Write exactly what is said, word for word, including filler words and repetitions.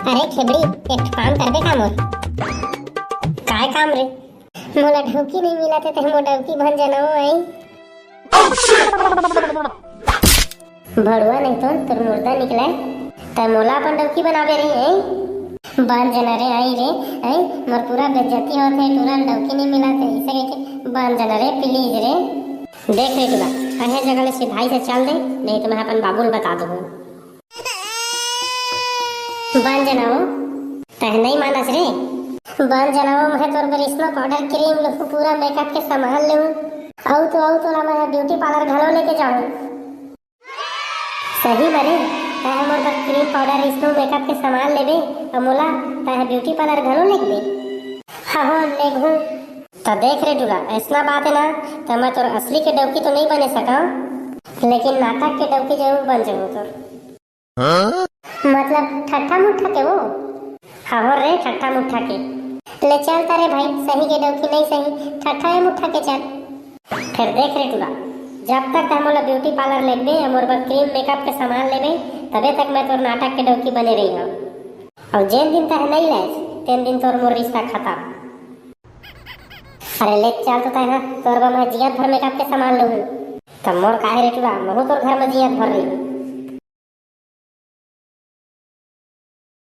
अरे खेबड़ी, एक ठो काम करबे का मोर? काय काम रे? मोला डौकी नहीं मिलत हे, ते मोर डौकी बन जाना हो आई। भड़ुआ नहीं तो तोर मुर्दा निकले, ते मोला अपन डौकी बनाबे रही है। बन जाना रे आई रे, आई मोर पूरा बेइज्जती होत हे, टूरा ल डौकी नहीं मिलत हे, इसे कह के बन जाना रे, please रे। देख रे टूरा, अहे जगह ले सिधाई से चल दे, नहीं तो मैं अपन बाबू ल बता दूँ। बन जाना हो, तह नहीं मानस रे। बन जाना हो, मैं तोर बर स्नो पाउडर, क्रीम लूँ, पूरा मेकअप के सामान लूँ। अउ तो अउ तोला मैं ब्यूटी पार्लर घलो लेके जाऊँ। सही में रे, तह मोर बर क्रीम पाउडर, स्नो मेकअप के सामान लेबे, अउ मोला तह ब्यूटी पार्लर घलो लेके दे। हाँ हो, लेगहूँ। त देख रे टूरा, ऐसना बात है ना, त मैं तोर असली के डौकी तो नहीं बने सका, लेकिन नाटक के डौकी जरूर बन जाऊँ तोर। मतलब ठट्ठा मुट्ठा के वो? हाँ हो रे, ठट्ठा मुट्ठा के। ले चल तारे भाई, सही के डौकी नहीं सही, ठट्ठा या मुट्ठा के चल। फिर देख रे टूरा, जब तक तह मोला ब्यूटी पार्लर लेबे अउ मोर बर क्रीम मेकअप के सामान लेबे, तबे तक मैं तोर नाटक के डौकी बने रही हूँ। अउ जेन दिन तह नहीं लेस, तेन दिन तोर मोर रिश्ता खत्म। अरे ले चल तो तह, तोर बर मैं जियत भर मेकअप के सामान लूँ। तब मोर काहे रे टूरा, महू तोर घर में जियत भर रही।